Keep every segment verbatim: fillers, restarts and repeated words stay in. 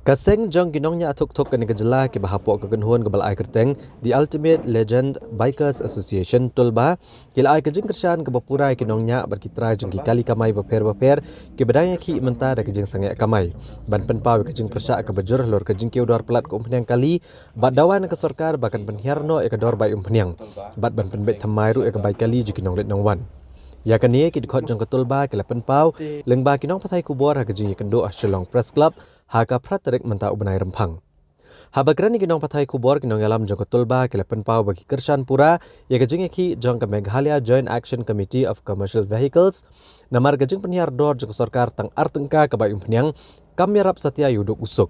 Ka seng jong ki nongñiah thuk thuk kane ka jylla kiba hapoh ka kynhun kaba la ai kyrteng The Ultimate Legend Bikers Association, Tulba, ki la ai ka jingkyrshan kaba pura ïa ki nongñiah bad ki trai jong ki kali kamai bapher bapher kiba dang ïakhih mynta da ka jingsangeh kamai, ban pynpaw ïa ka jingpyrshah kaba jur halor ka jingkiew dor palat ka umphniang kali bad dawa na ka sorkar ba kan pynhiar noh ïa ka dor bai umphniang bad ban pynbeit thymmai ruh ïa ka bai kali jong ki nongleit nongwan. Ïa kane, ki dkhot jong ka Tulba ki la pynpaw lyngba ki nongpathai khubor ha ka jingïakynduh ha Shillong Press Club ha ka phra tarik mynta u bnai Rymphang. Haba kren ïa ki nongpathai khubor, ki nongïalam jong ka Tulba ki la pynpaw ba ki kyrshan pura ïa ka jingïakhih jong ka Meghalaya Joint Action Committee of Commercial Vehicles, namar ka jingpynhiar dor jong ka sorkar tang ar tyngka ka bai umphniang kam ïarap satia ïa u duk u suk.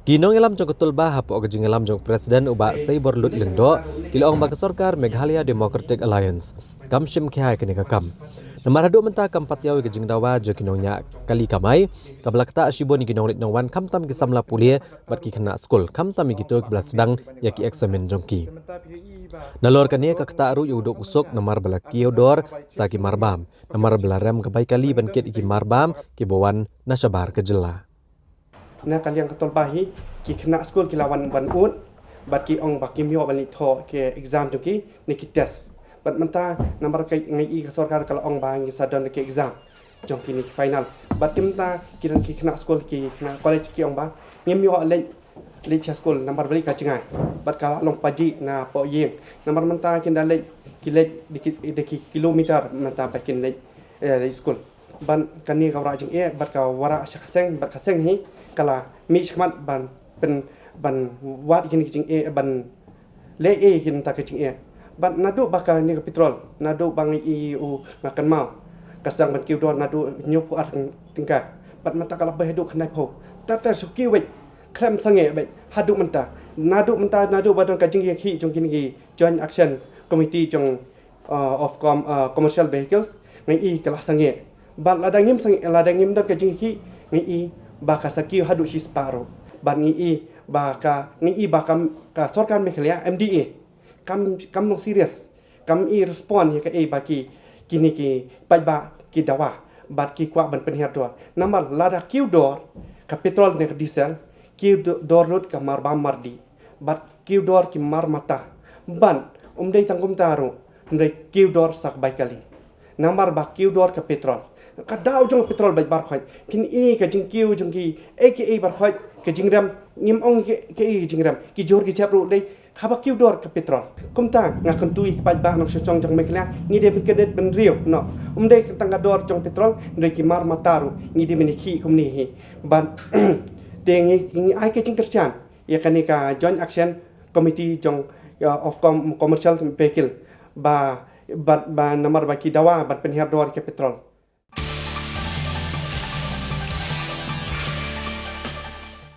Ki nongïalam jong ka Tulba hapoh ka jingïalam jong u President u Bah Seiborlut Lyngdoh, ki la ong ba ka sorkar Meghalaya Democratic Alliance kam shim khia ïa kane ka kam, namar haduh mynta kam pat ïoh ïa ka jingdawa jong ki nongñiah kali kamai kaba la ktah shibun ïa ki nongleit nongwan, khamtam ki samla pule bad ki khynnah skul, khamtam ïa kito kiba la sdang ïa ki eksamin jong ki. Nalor kane, ka ktah ruh ïa u duk u suk namar ba la kiew dor sa ki marbam, namar ba la rem ka bai kali ban kit ïa ki marbam kiba wan na shabar ka jylla. Na ka liang ka Tulba hi, ki khynnah skul ki la wan ban ud bad ki ong ba kim ïoh ban leit thoh ki exam jong ki ne ki test. Bad mynta namar ka ngi i ka sorkar ka la ong ba ngi sa don ki exam jong ki ne ki final. Bad ki mynta ki don ki khynnah skul, ki khynnah college, ki ong ba ngim ïoh leit, leit sha skul namar ba leit ka jngai. Bad ka la long pajih na poh ïing namar mynta kin da leit, ki leit da ki, da ki kilometer mynta ba kin leit, eh, leit skul. Ban kane ka wanrah jingeh bad ka wanrah sha ka seng, bad ka seng hi ka la mih shakhmat ban pyn, ban wad kine ki jingeh, ban leh ei kine ta ki jingeh. Bad naduh ba kane ka petrol, naduh ba ngi i u, nga kynmaw, ka sdang ban kiew dor naduh hynñiewphew ar tyngka, bad mynta ka la beh haduh khyndaiphew. Ter ter shu kiew beit, khlem sangeh beit haduh mynta. Naduh mynta, naduh ba don ka jingïakhih jong kine ki Joint Action Committee jong, uh, of Com-, uh, Commercial Vehicles, ngi i ka la sangeh. Bad lada ngim sangeh, lada ngim don ka jingïakhih, ngi i ba ka sa kiew haduh shispah ruh. Bad ngi i ba ka, ngi i ba ka, ka sorkar Meghalaya M D A kam, kam long serious, kam i respond ïa kaei ba ki, kine ki paidbah ki dawa bad ki kwah ban pynhiar dor. Namar lada kiew dor ka petrol ne ka diesel, kiew do-, dor lut ka marbam mardih bad kiew dor ki mar mata. Bad ym dei tang kumta ruh, ym dei, kiew dor sa ka bai kali. Namar ba kiew dor ka petrol, ka daw jong ka petrol bad baroh khoit, phin i ka jingkiew jong ki, eh, kiei baroh khoit, ka jingrem, ngim ong ki, kiei ka jingrem, ki jhur ki jhep ruh dei haba kiew dor ka petrol. Kumta nga kyntu ïa ki paidbah nongshong shnong jong Meghalaya, ngi dei ban kynit bynriew noh. Ym dei tang ka dor jong petrol, ym dei, ki mar mata ruh ngi dei ban ïakhih kumne hi. Bad te ngi, ngi ai ka jingkyrshan ïa kane ka Joint Action Committee jong, uh, of Com-, Commercial Vehicle ba, ba, ba namar ba ki dawa ban pynhiar dor ka petrol.